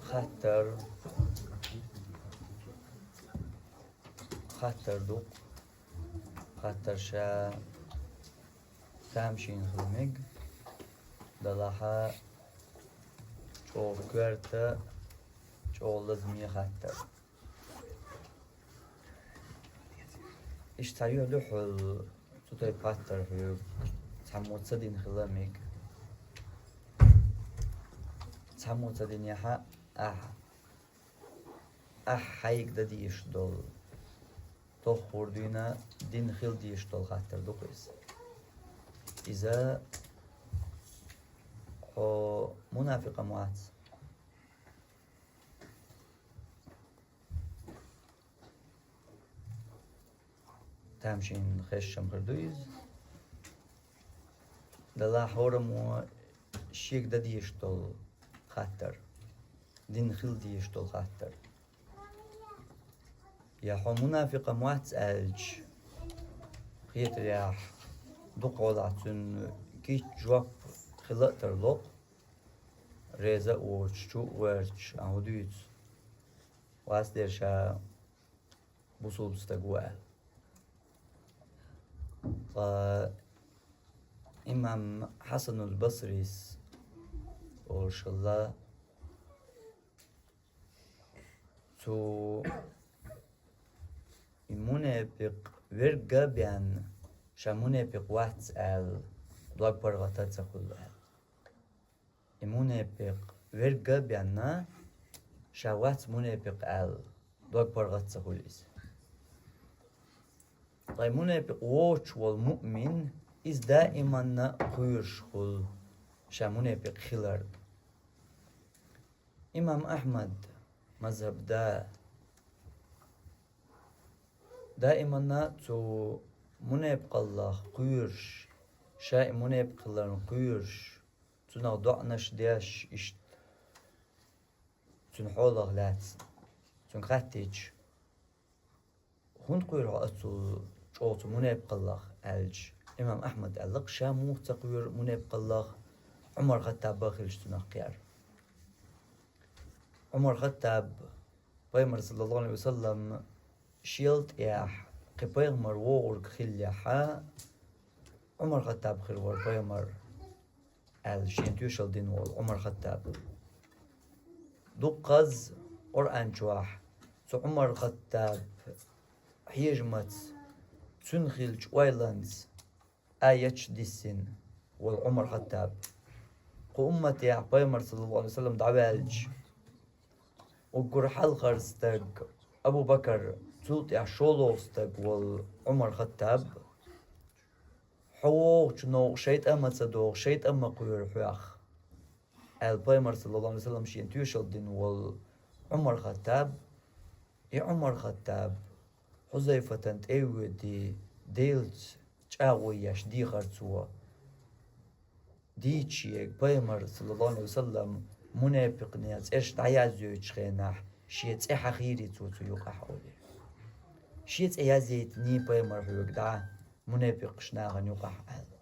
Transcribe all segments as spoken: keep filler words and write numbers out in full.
Хаттар. Хаттар ду. Хаттар ша тамашийна хила мег. Далахьа чӀогӀа коьрта, чӀогӀа лазаме хаттар. Иштта цхьа юхь ду хьуна, цу тайпа хаттар хьоьга, цхьаммо ца дина хила мег. Цхьаммо ца динехьа, ахьа, ахьа хьайга дан дезаш долу, тоххур дуьйна дина хила дезаш долу хаттар ду-кх иза. Иза хьо мунафикъ ма вац. Тамашийна хезча-м хир ду иза. Далахь хӀораммо шега дан дезаш долу хаттар, дина хила дезаш долу хаттар. Я хьо мунафикъ ма вац аьлча, хетарехь, дукха хьолахь цуьнан кийча жоп хила а тарло-кх, реза а воцуш, чу а гӀерташ, ахьа хӀун дуьйцу? Вац дера ша бусулба стаг ву аьлла. Ткъа имам Хьасанул Басрис олуш хилла, цу и мунепикъ верг а бен, ша мунепикъ вац аьлла, дог паргӀата ца хуьлу аьлла. И мунепикъ верг а бен, ша вац мунепикъ аьлла, дог паргӀат ца хуьлу иза. Ткъа и мунепикъ воцуш волу муъмин, иза даиманна кхоьруш хуьлу, ша мунепикъ хилар. Имам Ахьмад, мазхӀаб да, даиманна цу мунепикъаллах кхоьруш, ша и мунепикъ хиларна кхоьруш, цунах доӀанаш деш иштта, цуьнан хьолах лаьцна, цуьнга хаьттича, хӀунда кхоьру хьо оццул чӀогӀа цу мунепикъаллах аьлча, имам Ахьмад аьлла-кх, ша муха ца кхоьру мунепикъаллах, Ӏумар-Хаттаб а хилча цунах кхера. Ӏумар-Хаттаб, пайхамар, саллаллаху Ӏалайхи ва саллам, шел тӀехь кхин пайхамар вогӀург хиллехьа, Ӏумар-Хаттаб хир вара пайхамар, аьлла, шена тоьшалла дина волу Ӏумар-Хаттаб. Дуккхаза Къуръан чохь цу Ӏумар-Хаттаб хьежамаца, цуьнан хиллачу ойланца аяташ диссина волу Ӏумар-Хаттаб. Кху умматехь пайхамар, саллаллаху Ӏалайхи ва саллам, дӀаваьлча, уггар хьалхара стаг Абу-Бакар, цул тӀаьхьа шолгӀа стаг волу Ӏумар-Хаттаб, хьо вогӀучу новкъа шайтӀа а ма ца догӀу, шайтӀа а ма кхоьру хьох, аьлла, пайхамар, саллаллаху Ӏалайхи ва саллам, шена тоьшалла дина волу Ӏумар-Хаттаб. И Ӏумар-Хаттаб Хьузайфатан тӀе а воьдий, Делаца чӀагӀо еш дийхар цо. Дийцича пайхамар, саллаллаху Ӏалайхи ва саллам, мунепикъийн цӀераш дӀаязйойтучу хенахь, шен цӀе хьахийрий цо цу юкъахь олий. Шен цӀе язйайтиний пайхамар хьоьга дӀа мунепикъаш нахана юкъахь аьлла.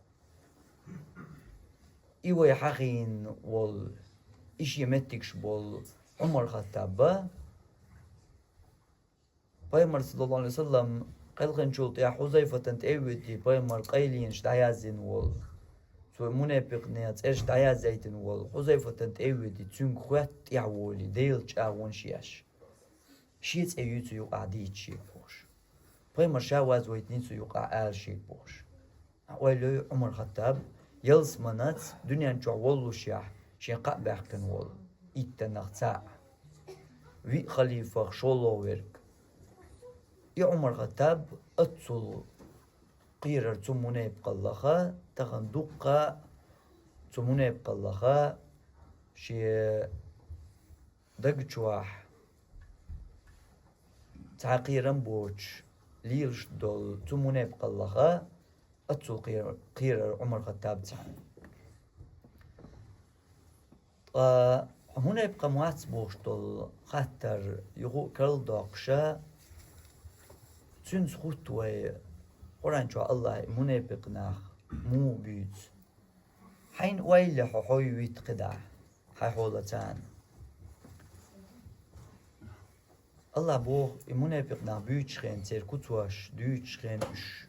И вай хьахийна волу, и шен меттигаш болу Ӏумар-Хаттаб а, пайхамар, саллаллаху Ӏалайхи ва саллам, кхелхинчул тӀаьхьа Хьузайфатан тӀе а воьдий, пайхамар къайленаш дӀаяздина волу, цо мунепикъийн цӀераш дӀаязъяйтина волу Хьузайфатан тӀе а воьдий, цуьнга хоьтту тӀаьхьаволий, Делан чӀагӀонаш еш. Шен цӀе юй цу юкъахь дийца шега бохуш. Пайхамар ша вазвайтиний цу юкъахь ала шега бохуш. Ойла йой Ӏумар-Хаттаб, ялсаманаца дуьнен чохь воллушехь, шен кхаъ баьккхина волу иттаннах цхьаъ, виъ халифах шолгӀа верг. И Ӏумар-Хаттаб оццул кхерар цу мунепикъаллаха, тахана дуккха а цу мунепикъаллаха шен даг чохь цхьа кхерам боцуш лелаш долу цу мунепикъаллаха оццул кхер-, кхерар Ӏумар-Хаттаб цхьаъ. Ткъа мунепикъ ма вац бохуш долу хаттар юха а карладоккхуша, цуьнца хӀутту вай Къуръан чохь АллахӀа мунепикъ нах муха буьйцу. Хьайна ойла хьо хьо витта кхидӀа. хьай хьолаца. Аллахь боху, и мунепикъ нах буьйцучу хенахь церан куцаш, дуьйцучу хенахь уьш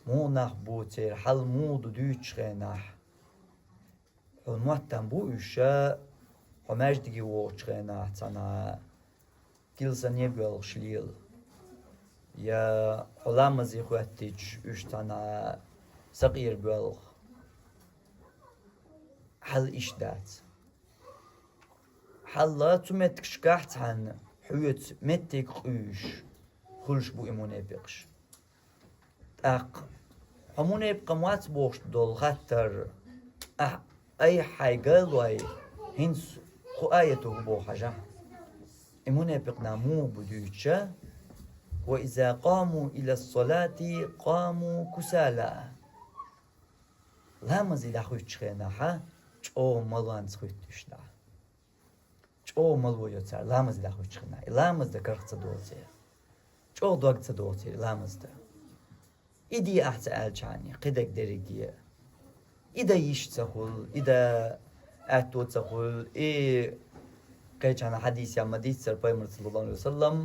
муха нах бу, церан хьал муха ду дуьйцучу хенахь. Хьуна мотт там бу уьш, хьо маьждиге вогӀучу хенахь цхьана килсане боьлхуш лела, я хьо ламазе хӀоьттича уьш цхьана сакъера боьлху. Хьал иштта дац. Хьалла цу меттигашкахь цхьаьна хьоьца меттиг къуьйсуш хуьлуш бу и мунепикъаш. ТӀаккха хьо мунепикъ ма вац бохуш долу хаттар, ахь айхьа хьайга а лой, хӀинца кху аято хӀун боху хьажахь. И мунепикъ нах муха бу дуьйцуча: «Ва иза къаму иля ссалати къаму кусала». Ламазе дӀахуьттучу хенахь чӀогӀа малонца хуьтту уьш дӀа. ЧӀогӀа мало йо цара ламаз дӀахуьттучу хенахь. И ламаз дан карах ца догӀу церан. ЧӀогӀа дог ца догӀу церан и ламаз дан. И де ахь ца аьллачхьана, кхидерг дерриге. И дан йиш ца хуьлу, и дан аьтто ца хуьлу, и кхечанхьа хьадисехь ма-дийццара Пайхамар, саллаллаху Ӏалайхи ва саллам,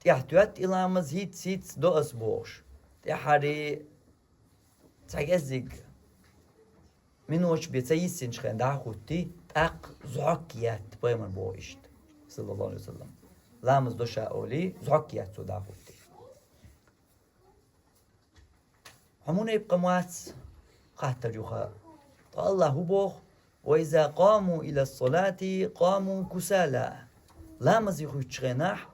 тӀаьхьа тоьтту и ламаз, хӀинцца-хӀинцца до ас бохуш. ТӀаьххьара цхьа кӀеззиг миноташ бен ца йиссинчу хенахь дӀахӀуттий, тӀаккха зӀок етта, Пайхамар боху иштта, саллаллаху Ӏалайхи ва саллам. Ламаз до ша олий, зӀок етта цо дӀахӀуттий. Хьо мунепикъ ма вац, хаттар юха. Ткъа Аллахь хӀун боху: «Ва иза къаму иля ссалати къаму кусала». Ламазе хуьттучу хенахь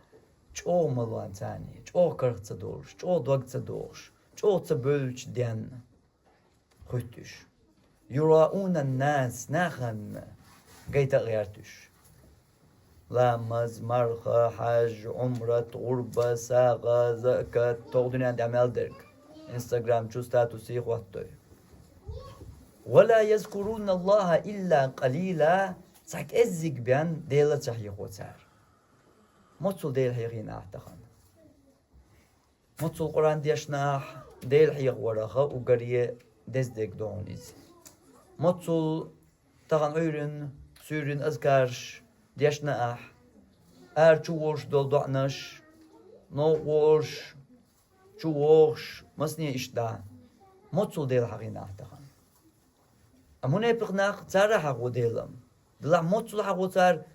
чӀогӀа малонца, чӀогӀа карах ца долуш, чӀогӀа дог ца догӀуш, чӀогӀа ца бевллачу денна хуьтту уьш. «Юраъуна ннас», нахана гайта а гӀерта уьш. Ламаз, марха, хьаж, Ӏумрат, гӀурба, сагӀа, закат, тӀаккха дуьнен тӀехь мел дерг. Инстаграм чу статусий хӀоттадой. «Ва ла язкуруна Аллаха илла къалила», цхьа кӀеззиг бен Дела ца хьехо цара. Моццул Дела хьехийна ахь тахана? Моццул Къуръан дешна ахь, Дела хьехаварах уггаре деза дерг ду хьуна иза. Моццул тахана Ӏуьйранна, суьйранна азкарш дешна ахь, ара чу волуш долу доӀанаш, новкъа волуш, чу вогӀуш, масане иштта дӀа. Моццул Дела хьахийна ахь тахана? А мунепикъ нах, цара хьахо Дела. Делахь моццул хьахо цара: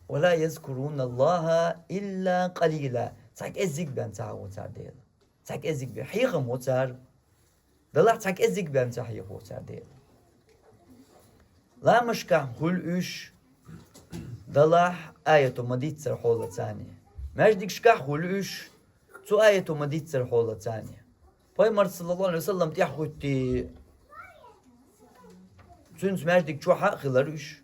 «Ва ла язкуруна Аллаха илла къалила». Цхьа кӀеззиг бен ца хьахо цара Дела. Цхьа кӀеззиг бен. Хьехам во цара. Делахь цхьа кӀеззиг бен ца хьехо цара Дела. Ламазашкахь хуьлу уьш, делахь аято ма-дийццара хьолаца. Маьждигашкахь хуьлу уьш, цу аято ма-дийццара хьолаца. Пайхамар, саллаллаху Ӏалайхи ва саллам, тӀаьхьахӀуьттий, цуьнца маьждиг чохь а хилар уьш.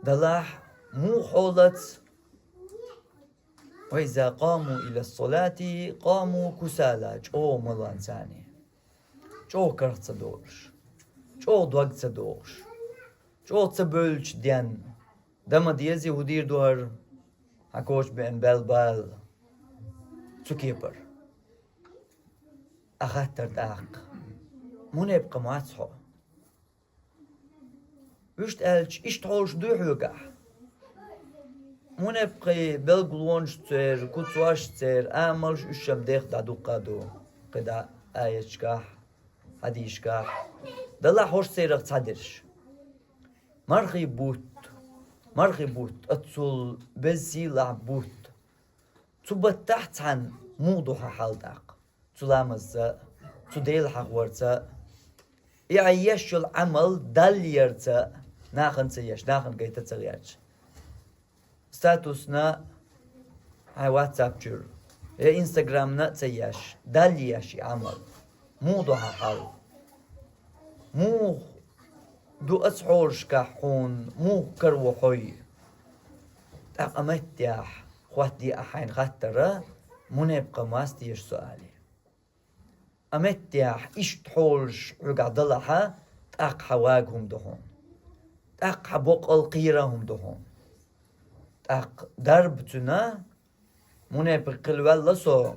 Делахь муха хьолаца: «Ва иза къаму иля ссалати къаму кусала», чӀогӀа малонца, чӀогӀа карах ца долуш, чӀогӀа дог ца догӀуш, чӀогӀа ца бевллачу денна. Дан ма дезий, хӀун дийр ду хӀара, хьан коча беана бел бала цу кепара? А хаттар тӀаккха: мунепикъ ма вац хьо? Вуьшта аьлча, иштта хьолаш дуй хьоьгахь? Мунепикъийн билгалонаш церан, куцаш церан, амалш уьш-м дех дӀа дуккха а ду, кхидӀа аяташкахь, хьадисашкахь. Делахь хӀорш церах цхьадерш. Мархий бутт, мархий бутт, оццул беза сийлахь бутт. Цу баттахь цхьаьна муха ду хьан хьал тӀаккха? Цу ламазца, цу Дела хьахорца, и Ӏа еш йолу Ӏамал Далла ярца, нахана ца еш, нахана гайта ца гӀерташ. Статусна, хьайн WhatsApp чуьра, я Instagram-на а ца еш, Далла еш и Ӏамал. Муха ду хьан хьал? Муха ду оцу хьолашкахь хьуна, муха караво хьо? ТӀаккха а меттехь хӀоттаде ахь хьайна хаттар: мунепикъ ма вац теша со алий? А меттехь иштта хьолаш хьоьгахь далахь, тӀаккха хьан вага хӀума ду хьуна. ТӀаккха хьан боккъал кхера хӀума ду хьуна. ТӀаккха дарба цуьнан, мунепикъ хилла ваьлла со,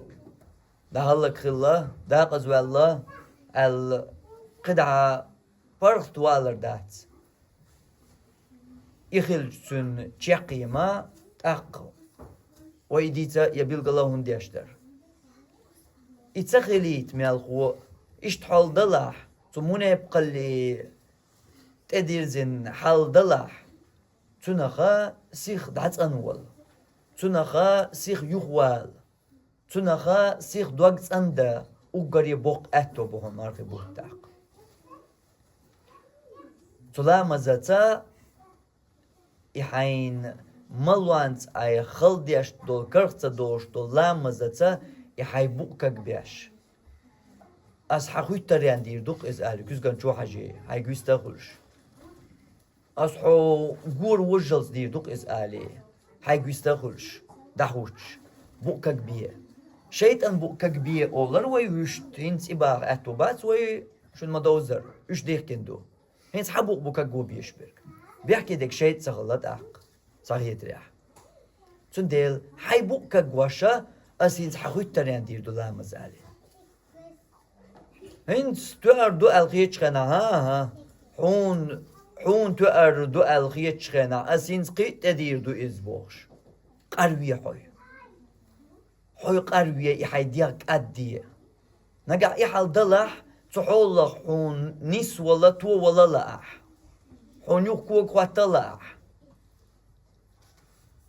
дӀа хӀаллакьхилла, декъаза ваьлла аьлла, кхидӀа паргӀат валар дац. И хилча цуьнан чекхъема тӀаккха вай и дийца я билгала хӀунда деш дара. И ца хилийта мелхо, иштта хьал далахь, цу мунепкъалли тӀедирзина хьал далахь, цунах сих дӀацӀанвала, цунах сих юхавала, цунах сих дог цӀандан уггаре боккха аьтто бу хьуна мархий бутт тӀаккха. Цу ламазаца и хьайна малонца Ӏай хала деш долу, карх ца долуш долу ламазаца и хьайн букъ кагбеш. Ас хьан хуьттаренна дийр ду-кх иза, али, куьзган чу хьажий, хьайга вист а хуьлуш. Ас хьо гора вожжалц дийр ду-кх иза, али, хьайга вист а хуьлуш, дӀахӀуттуш, букъ кагбе. ШайтӀан букъ кагбе олар вай вуьшта, хӀинца и баха аьтто бац вай, шуна ма-довзара, уьш дихкина ду. ХӀинца хьан букъ бу кагбеш берг? Бехке дерг шайтӀа ца хилла тӀаккха, схьахетарехь. Цундела хьайн букъ кагбеш, ас хӀинца хьан хуьттаренна дийр ду ламаз, али. ХӀинца тоьар ду аьлла хетачу хенахь, хӀан-хӀа, хьуна, хьуна тоьар ду аьлла хетачу хенахь, ас хӀинца кхин а тӀедийр ду иза бохуш. Къарве хьо. Хьо къарве, и хьайн дегӀ кӀадде. Нагахь и хьал далахь, цу хьолах хьуна нисвала, товала лаахь. Хьуна юха кога хӀотта лаахь.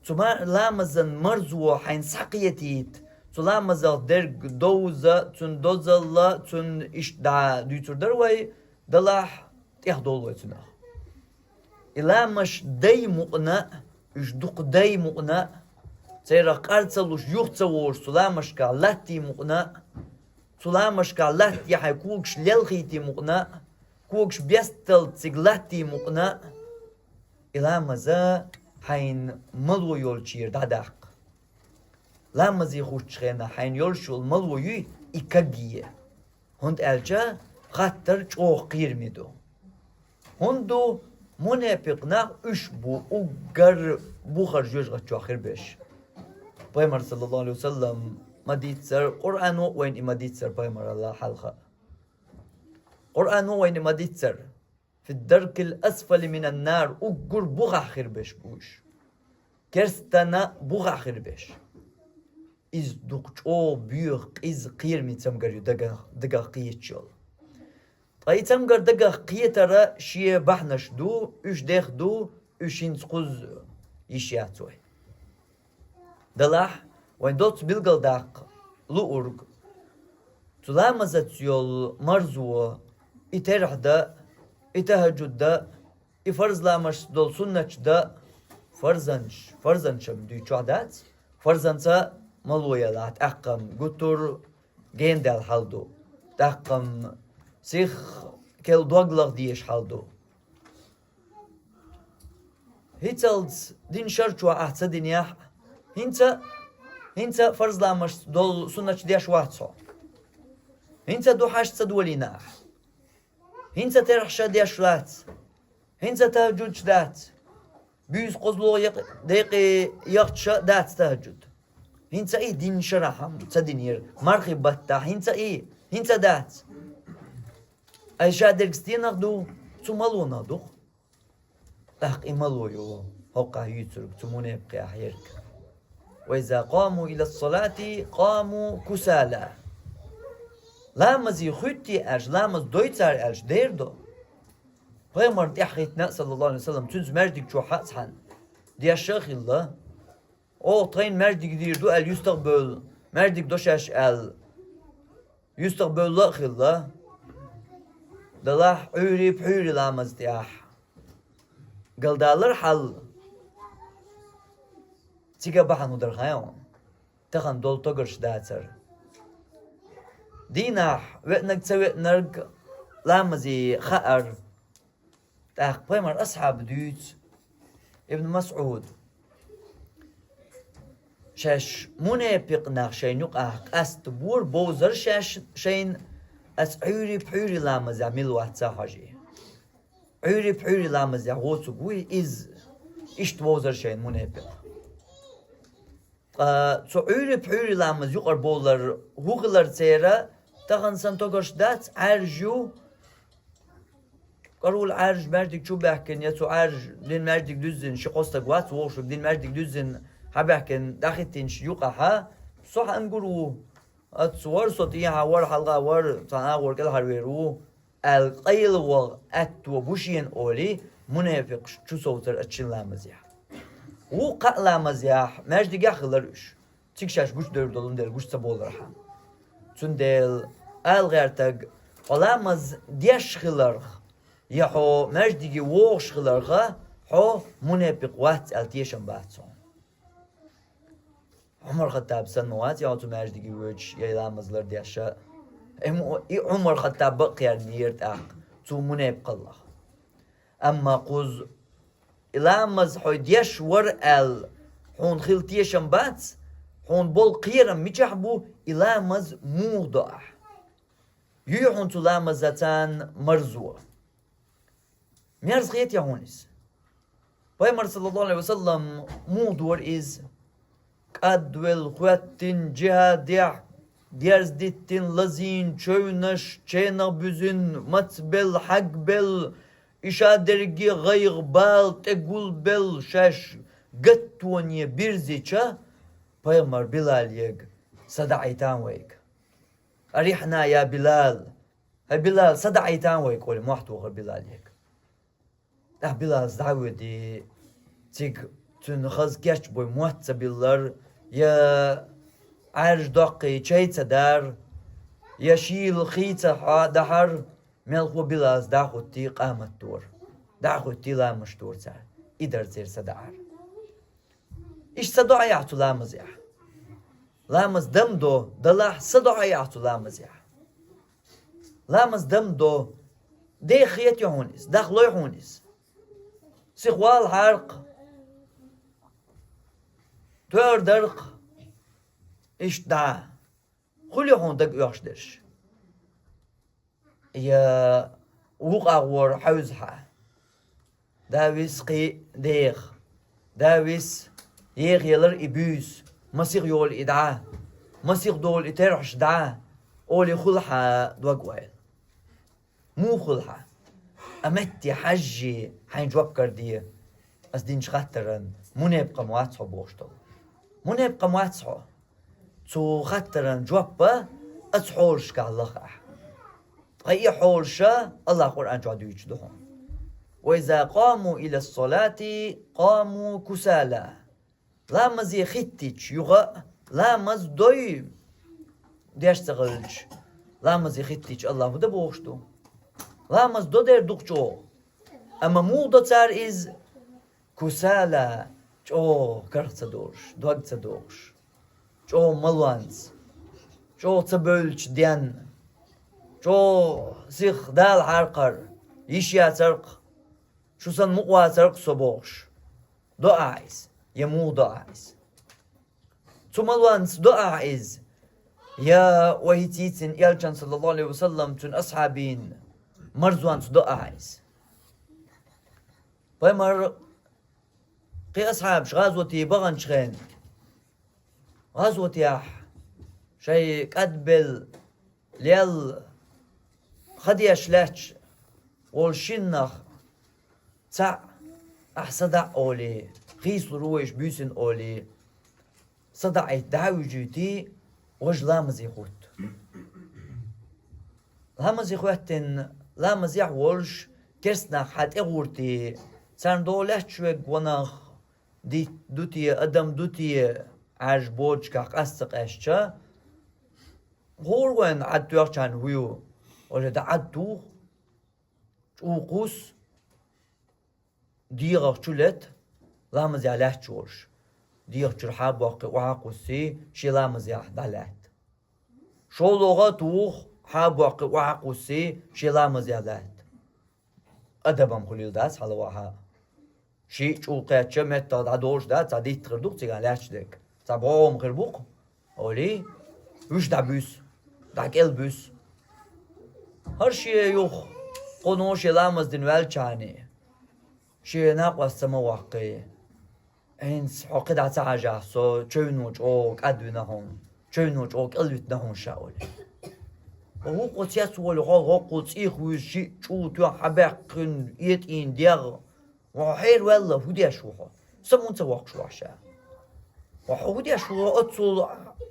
Цу ма-, ламазан марзо хьайна схьакхетийта, цу ламазах дерг довза, цуьнан дозалла, цуьнан иштта дӀа дуьйцур дара вай, далахь, тӀехдовла вай цунах. И ламазаш дай мукъана а, уьш дукха дай мукъана а, церах къар ца луш, юха ца вогӀуш цу ламазашкахь латтий мукъана а, цу ламазашкахь латте хьайн когаш лелхийтий мукъана а, когаш бесталц цига латтий мукъана а, и ламаз хьайна мало йолчуьра дӀадаккха. Ламазе хӀуттучу хенахь хьайна йолуш йолу мало юй, и кагъе. ХӀунда аьлча хаттар чӀогӀа кхераме ду. ХӀунда ду, мунепикъ нах уьш бу уггар бухара жоьжахати чохь хир берш. Пайхамар, саллаллаху алейхи ва саллам, ма-дийццара, Къуръано а вайна и ма-дийццара пайхамарал хьалха. Къуръано а вайна и ма-дийццара. «Фи ддаркил асфали минан нар», уггар бухахь хир берш бу уьш. Керстана бухахь хир берш. Иза дукха чӀогӀа боьха, къиза, кхераме цамгар ю дагах, дагах кхеташ йолу. Ткъа и цамгар дагах кхетара шен бахьанаш ду, уьш дех ду, уьш хӀинца кхузза йиш яц вай. Делахь, вайн доцца билгалдаккха луург, цу ламазаца йолу марзо, и терахь дан, и тахӀаджуд дан, и фарз ламазашца долу суннаташ дан, фарзанаш, фарзанаш-м дуьйцуш дац, фарзанца мало ялахь, тӀаккха-м гуттар а генадаьлла хьал ду, тӀаккха-м сиха кхел доглах дезаш хьал ду. ХӀинцалц дин шар чохь ахь ца динехь, хӀинца, хӀинца фарз ламазашца долу суннаташ деш вац хьо. ХӀинца духьаш ца долийна ахь. ХӀинца терахьаш деш вац. ХӀинца тахӀаджудаш дац. Буьйса кхозлагӀа якъ-, декъе яхча дац тахӀаджуд. ХӀинца и дин шарахь-м ца динера, мархи баттахь, хӀинца и, хӀинца дац. Ай ша дерг стенах ду, цу малонах ду-кх. ТӀаккха и мало ю, хӀокхахь юьйцург цу мунепикъех ерг. «Ва иза къаму илас-салати къаму кусала». Ламазе хуьттий аьлча, ламаз дой цара аьлча, дер до. Пайхамарна тӀаьхьахӀиттина, саллаллаху алейхи ва саллам, цуьнца маьждиг чохь хьаъ цхьаьна деш а хилла. Оха тхайна маьждиг дийр ду аьлла, юьстах а бевлла, маьждиг до шаьш аьлла, юьстах а бевлла а хилла. Делахь Ӏуьйрий пхьуьйрий ламаз тӀехь галдалар хьал. Цига бахьана хӀун дара хаьий хьуна? Тахана долу тогарш дацар. Дийнахь веанарг ца веанарг ламазе хаьара. ТӀаккха пайхамар асхьаба дуьйцу, Ибн МасӀуд: «Шаьш мунепикъ нах шайна юкъахь къастабора, бовзара шаьш шайна, ас Ӏуьйрий пхьуьйрий ламазехь мила вац ца хьожий. Ӏуьйрий пхьуьйрий ламазехь воцург вуй иза, иштта вовзара шайна мунепикъ». Ткъа цу Ӏуьйрий пхьуьйрий ламаз юкъара бовлар хӀун хилар церан, тахана санна тогарш дац, Ӏаьржа ю, КъаравулӀаьржа маьждиг чу баьхкина, я цу Ӏаьржа дин маьждиг дуьззина, ши кхо стаг вац вогӀуш, дин маьждиг дуьззина хьабаьхкина, дӀахӀиттинчу юкъахьа, со хьаьнгур ву, аццу вара со тӀехьа вара, хьалха вара, цхьана агӀор кӀелхьарвер ву, аьлла къайла ваха аьтто бу шена олий, мунепикъаш чу совцар ацу шин ламазехь. Вукху кхаа ламазехь маьждигехь хилар уьш. Цига шаьш гучудевр долун дела гучу ца болархьама. Цундела ала гӀертарг, хьо ламаз деш хиларх, я хьо маьждиге вогӀуш хиларха, хьо мунепикъ вац аьлла тешам бац хьуна. Ӏумар-Хаттаб санна ма вац, я хьо цу маьждиге воьдуш, я ламаз лардеш а. Эм-, и Ӏумар-Хаттаб бакъ кхернера тӀаккха цу мунепикъаллах. Амма кхуза и ламаз хьо деш вара аьлла, хьуна хила тешам бац, хьуна болу кхерам мичахь бу, и ламаз муха до ахь? Юй хьуна цу ламазаца марзо? Мерза хетий хьуна иза? Пайхамар, саллаллаху Ӏалайхи ва саллам, муха дора иза? КӀадвелла, хӀоьттина, джихӀадехь, дерз диттина, лазийна, чевнаш, ченах буьзина, мацбелла, хьагбелла, и ша дерриге гӀайгӀа, бала, тӀе гулбелла, шаьш гаттоне бирзича, пайхамар Билалега: «Са даӀийтан вайга». «Арихьна, я Билал». «ХӀай Билал, са даӀийтан вайга», — олий, мохь тухара Билалега. ТӀаккха Билалс дӀа а воьдий, цига цуьнан хаза кечбой мотт ца биллар, я Ӏаьржа доккхий чай ца дар, я шийла хий ца хьа-, дахьар, мелхо Билалс дӀа а хӀуттий, къамат дора. ДӀа а хӀуттий, ламазаш дора цара. И дара церан са даӀар. Иштта са доӀа яхь цу ламазехь. Ламаз дам до, далахь, са доӀа яхь цу ламазехь. Ламаз дам до. Деха хетий хьуна иза, дахлой хьуна иза? Сиха валахьара-кх, тӀера дара-кх, иштта дӀа. Хуьлий хьуна дага оьхуш дерш? Я вукху агӀор хьаьвзахьа? Да виса кхин деха. Да виса, еха елар и буьйса, масиха йолу и дӀа, масиха долу и терхьаш дӀа, олий хуьлу хьан дог-ойла. Муха хуьлу хьан? Ткъа метте хьаьжжий хьайн жоп караде, ас динчу хаттаран, мунепкъа ма вац хьо бохуш долу. Мунепкъа ма вац хьо. Цу хаттаран жоп а оцу хьолашкахь лаха ахь. Ткъа и хьолаш а АллахӀа Къуръан чохь дуьйцуш ду хьуна: «Ва иза къаму илас-салати къаму кусала». Ламазе хӀиттича юха а, ламаз дой деш ца хилча, ламазе хӀиттича АллахӀа хӀун дан бохуш ду? Ламаз до дера дукха чӀогӀа. Амма муха до цара иза? Кусала, чӀогӀа карах ца долуш, дог ца дохуш, чӀогӀа малонца, чӀогӀа ца бевллачу денна, чӀогӀа сиха далахьара-кх, йиш яцара-кх, шу санна мукъа вацара-кх со бохуш. До ахь иза, я муха до ахь иза? Цу малонца до ахь иза, я вай хӀинца йийцина элчан, саллаллаху Ӏалайхи ва саллам, цуьнан асхьабийн марзонца до ахь иза? Пайхамар кхин асхьабаш гӀазоте баханчу хенахь, гӀазотехь шайн кӀадбелла, лелла, хан деш лаьтташ волу шиннах цхьаъ, ахь садаӀа олий, хийцалур ву вайша буьйсанна олий, садаӀийта дӀа а вуьжуьйтий, важа ламазе хӀутту. Ламазе хӀоьттина, ламазехь волуш, керстанах хьан тӀе гӀуртий, царна догӀу лаьтташ верг ванах, дитт ду те, адам ду те, Ӏаьржа боцчахь къаста ца къаьстича, хӀора вайна Ӏад тоьхчарна хӀун ю? Вале, дӀа Ӏад туху, чӀу кхуссу, дегӀах чу лета, ламазехь лаьтташ волуш. ДегӀа чуьра хьа а боккхий, охьа а кхуссий, шен ламазехь дӀалаьтта. ШолгӀа а туху, хьа а боккхий, охьа а кхуссий, шен ламазехь лаьтта. Адаб-м хуьлийла дац хьалавахьа. Шиъ чӀу кхаьчча, меттах дӀадолуш дац, цхьа дитт хир ду-кх цигахь лаьтташ дерг. Цхьа бӀогӀам хир бу-кх, олий, вуьш дӀабуьсу, дӀа кӀел буьсу. ХӀара шен юха кхуно шен ламаз дина ваьлчахьана, шен накъост ца ма ваккхий. ХӀинца хьо кхидӀа ца хьажахь, со чевно чӀогӀа кӀадвина хьуна, чевно чӀогӀа кӀелвитина хьуна ша, олий. Ва хӀокхо цец волу хьо, хӀокхо цӀийх вуьзчи чӀу тоьхна хьабаьккхина, этӀийна дегӀ. Ва хьо хьераваьлла, хӀун деш ву хьо? Са мунца воккхуш вахьа ша? Ва хьо хӀун деш ву хьо? Оццул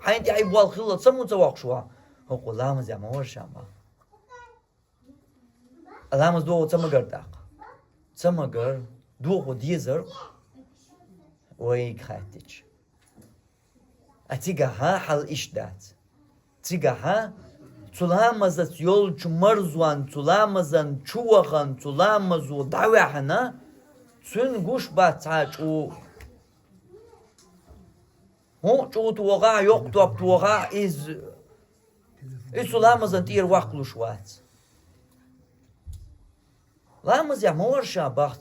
хьайна тӀехь и болх хилла, са мунца воккхуш вахьа? ХӀокхо ламазехь ма вара ша бах. Ламаз догӀу ца магар тӀаккха. Ца магар, догӀу дезар вайга хаьттича. А цигахьа хьал иштта дац. Цигахьа цу ламазаца йолчу марзонна, цу ламазан чу вахана, цу ламазо дӀаваьхьана, цуьнан гуш бац цхьа а чӀу. ХӀун а чӀу тохахь, йоккха топ тохахь, иза, иза цу ламазан тӀера ваккхалуш вац. Ламазехь ма вара ша бах.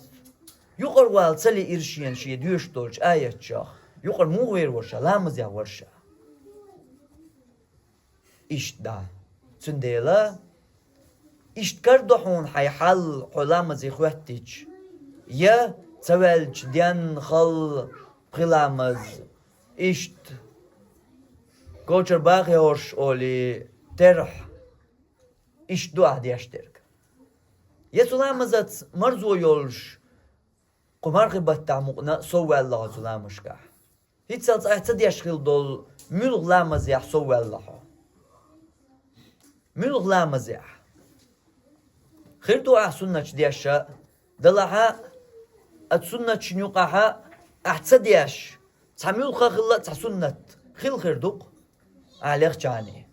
Юкъара вала ца лиира шена шен доьшуш долчу аятчех. Юкъара муха вер вара ша? Ламазехь вара ша. Иштта да. Цундела иштта карадо хьуна хьайн хьал хьо ламазе хӀоьттича, я ца ваьллачу денна хала пхи ламаз, иштта кочара бахе хӀорш олий, терахь, иштта ду ахь деш дерг. Я цу ламазаца марзо йолуш, кху мархи баттахь мукъана а сов ваьлла хьо цу ламашкахь. ХӀинццалц ахь ца деш хила долу муьлха ламазехь сов ваьлла хьо? Муьлха ламазехь? Хир ду ахь суннаташ деш а, делахь а, оцу суннаташна юкъахь а ахь ца деш, цхьа муьлха а хилла, цхьа суннат хила хир ду-кх, ахь лехчахьана.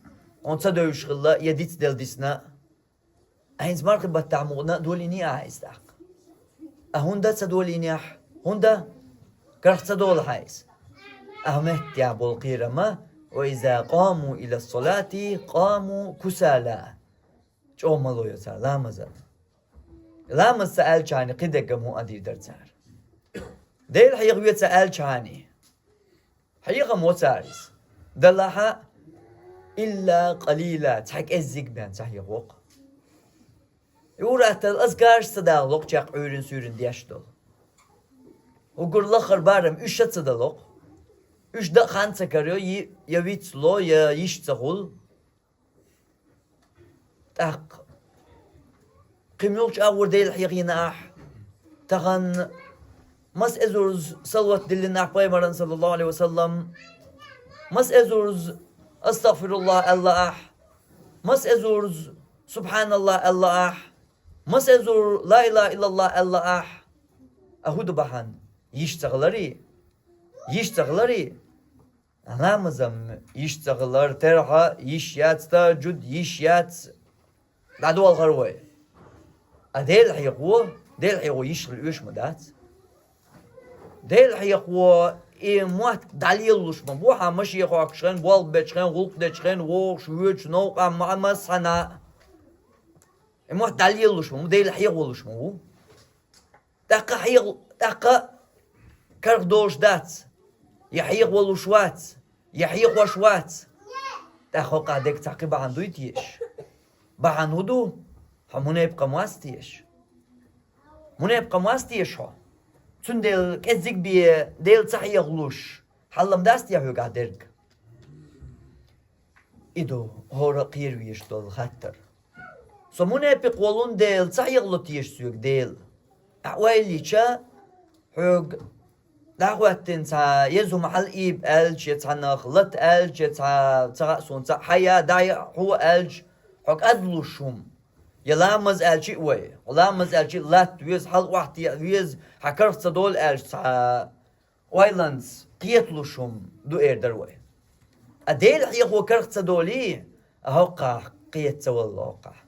Хьуна ца девзаш хилла, я дицделла дисна а. ХӀинца мархи баттахь мукъана а долийний ахьа иза тӀаккха? А хӀунда ца долийнехь? ХӀунда? Карах ца долу хьан иза? Ахь меттехь болу кхерам а: «Ва иза къаму иля ссалати къаму кусала». ЧӀогӀа мало йо цара ламазан. Ламаз ца аьллачхьана кхидерг а муха а дийр дара цара. Дела хьехаве ца аьллачхьана. Хьехам во цара иза. Делахь а, илла къалила, цхьа кӀеззиг бен ца хьехаво-кх. И ур-атталла азкараш ца далало-кх чекх Ӏуьйрина-суьйрина деш долу. Уггар лаххара барам уьш а ца дало-кх. Уьш дан а хан ца карайо, я вицло, я йиш ца хуьлу. ТӀаккха кхин муьлхачу агӀор Дела хьехийна ахь? Тахана маса эзарза салават диллина ахь пайхамарна, саллаллаху Ӏалайхи ва саллам? Маса эзарза астагъфируллахӀ аьлла ахь? Маса эзарза субхьаналлахӀ аьлла ахь? Маса эзар ла илахӀа иллаллахӀ аьлла ахь? А хӀун ду бахьана? Йиш ца хиларий? Йиш ца хиларий? Ламазам йиш ца хилар, терахь йиш яц, тахӀажжуд йиш яц. ДӀадолхара вай. А Дела хьехаво, Дела хьехаво йиш хила оьшуш ма дац. Дела хьехаво и мотт дӀалелалуш ма бу, хьан машен хьоькхучу хенахь, болх бечу хенахь, гӀуллакх дечу хенахь, вогӀуш, воьдуш, новкъа ма-, массанхьа. И мотт дӀалелалуш ма бу, Дела хьехавалуш ма ву. ТӀаккха хьеха-, тӀаккха карах долуш дац, я хьехавалуш вац, я хьехош вац. ТӀаккха хӀокхахь дерг цхьа кхин бахьана дуй теша? Бахьана хӀун ду? Хьо мунепакъ ма вац теша? Мунепакъ ма вац теша хьо? Цундела кӀеззиг бен Дела ца хьехалуш, хьал-м дац те хьоьгахь дерг? И ду хӀора а кхера везаш долу хаттар. Со мунепикъ волун дела ца хьехало теша соьга Дела? Ахь ойла йича, хьоьга дӀахӀоьттина цхьа еза хӀума хьала ийба аьлча, я цхьаннах лата аьлча, я цхьа ца хаьа суна цхьаъ хьая, дӀая хьо аьлча, хьо кӀадлуш хӀума. Я ламаз аьлча а вай, хьо ламаз аьлча а латта веза, хьала охьатеӀа веза, хьан карах ца долу аьлча цхьа ойланца кхеталуш хӀума ду эр дара вай. А Дела хьехо карах ца долий, а хӀокхахь кхета ца валла хӀокхахь.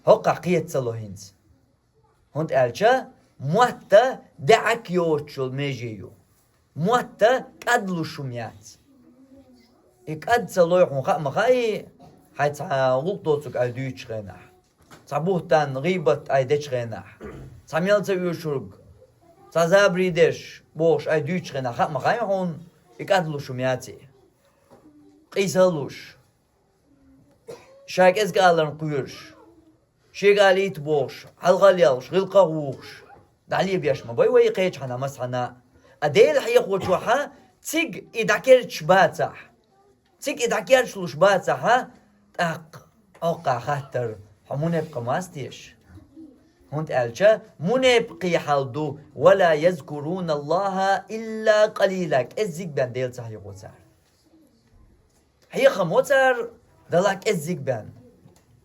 ХӀокхахь кхета ца ло хӀинца. ХӀунда аьлча мотта даьӀахк йоцучул меже ю. Мотта кӀадлуш хӀума яц. И кӀад ца лой хьуна хаа ма хаьий, хьайн цхьа гӀуллакх доцург ай дуьйцучу хенахь. Цхьа буьхтан, гӀийбат ай дечу хенахь, цхьа мел ца оьшург, цхьа забаре деш бохуш ай дуьйцучу хенахь, хаа ма хаьий хьуна, и кӀадлуш хӀума яций? Къийса а луш, ша кӀезиг аларна кхоьруш, шега алийта бохуш, хьалха а лелхаш, гӀиллакхах а вухуш, дӀалебеш ма бай вай кхечахьана массанхьана. А Дела хьехочохьа цига и дӀакерчаш бацахь, цига и дӀакерчалуш бацахьа, тӀаккха Хьокхахь хаттар: хьо мунепкъа мац деш? ХӀунда аьлча мунепкъий хьал ду: «ولا يذكرون الله إلا قليلا», кӀеззиг бен Дела ца хьехо цара. Хьехамо цара, Дала кӀеззиг бен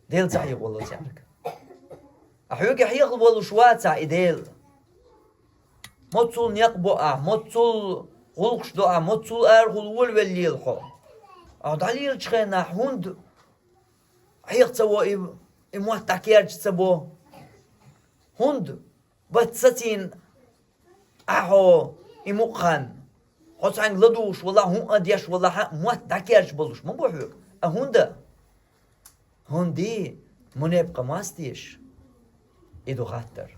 Дела ца хьехо ло цаьрга. А хьоьга хьехал волуш вацахь и Дела. Моццул некъ бо ахь, моццул гӀуллакхаш до ахь, моццул арахула волавеллийла хьо. Ахь дӀалелачу хенахь хӀунда хьеха ца во и, и мотт дӀакерча ца бо? ХӀунда бац сацийна ахь хьо и мукъа хан? Хьо цхьаьнга ладугӀуш валахь, хӀуъа а деш валахь, мотт дӀакерча болуш ма бу хьоьга. А хӀунда? ХӀунда мунепкъа мац деш? И ду хаттар.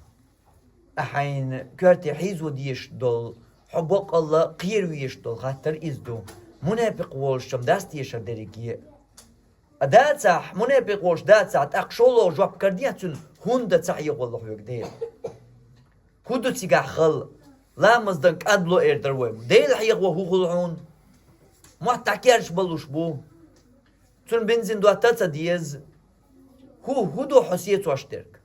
Ахь хьайна коьрте хьийзо дезаш долу, хьо баккъалла кхера везаш долу хаттар иза ду. Мунепкъа волуш чам дац дешар дерриге а? А дацахь, мунепкъа волуш дацахь, тӀаккха шолгӀа жоп карадехьа цуьнан: хӀунда ца хьехо ло хьоьга Дела? ХӀун ду цигахь хала? Ламаз дан кӀадло эр дара вай. Дела хьехо хӀун хуьлу хьуна? Мотт дӀакерча болуш бу. Цунна бензин дотта а ца деза. ХӀун, хӀун ду хьо сецош дерг?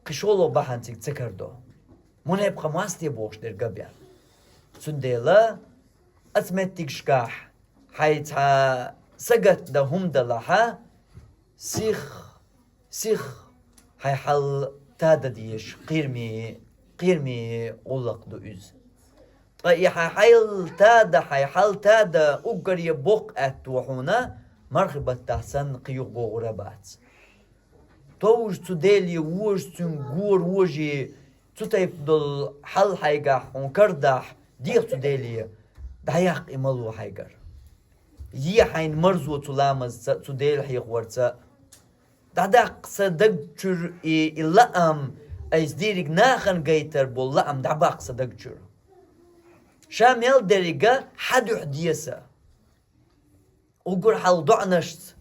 Кхин шолгӀа бахьана цига ца карадо. Мунепкъа мац де бохуш дерг а бен. Цундела оцу меттигашкахь хьайн цхьа сагатдан хӀума далахь, сих, сих хьайн хьал тада дезаш кхераме, кхераме гӀуллакх ду иза. Ткъа и хьайн хьал тада, хьайн хьал тада уггаре боккха аьтто хьуна мархи баттахь санна кхин юха богӀур а бац. Товжа цу Деле вожа, цуьнга гора вожий, цу тайпа долу хьал хьайгахь хьуна карадахь, деха цу Деле, дӀаяккха и мало хьайгара. Е хьайна марзо цу ламазца а, цу Дела хьехорца а. ДӀадаккха сан даг чуьра и, и лаам, айса дийриг нахана гайтар болу лаам дӀабаккха сан даг чуьра. Ша мел деррига хьан дуьхьа деса. Уггар хьалха доӀанашца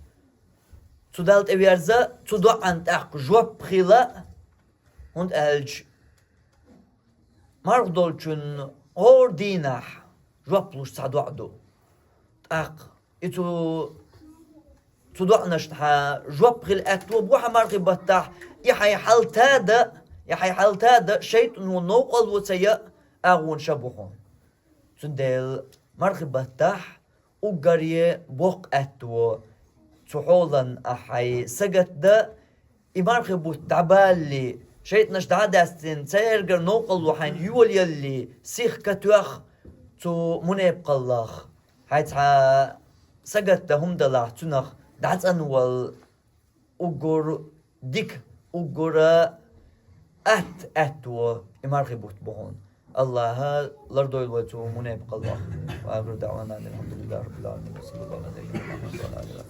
цу Далла тӀеверза, цу доӀанна тӀаккха жоп хила, хӀунда аьлча марха долчун хӀора дийнахь жоп луш цхьа доӀа ду. ТӀаккха и цу, цу доӀанашна хьан жоп хила аьтто бу хьан мархи баттахь, и хьайн хьал тада, и хьайн хьал тада шайтӀано новкъарло ца яа агӀонаш а бу хьуна. Цундела мархи баттахь уггаре боккха аьтто цу хьолан ахь хьайн сагатда, и мархи бутт дӀабалале, шайтӀанаш дӀа а даьстина, цаьргара новкъарло хьайна йолаялале, сих катоьхна цу мунепкъаллах, хьайн цхьа сагатдан хӀума далахь, цунах дӀацӀанвала уггар дика, уггара атта аьтто и мархи бутт бу хьуна. АллахӀа лардойла вай цу мунепкъаллах. وآخر دعوانا أن الحمد لله رب العالمين. وصلى الله على نبينا محمد وعلى آله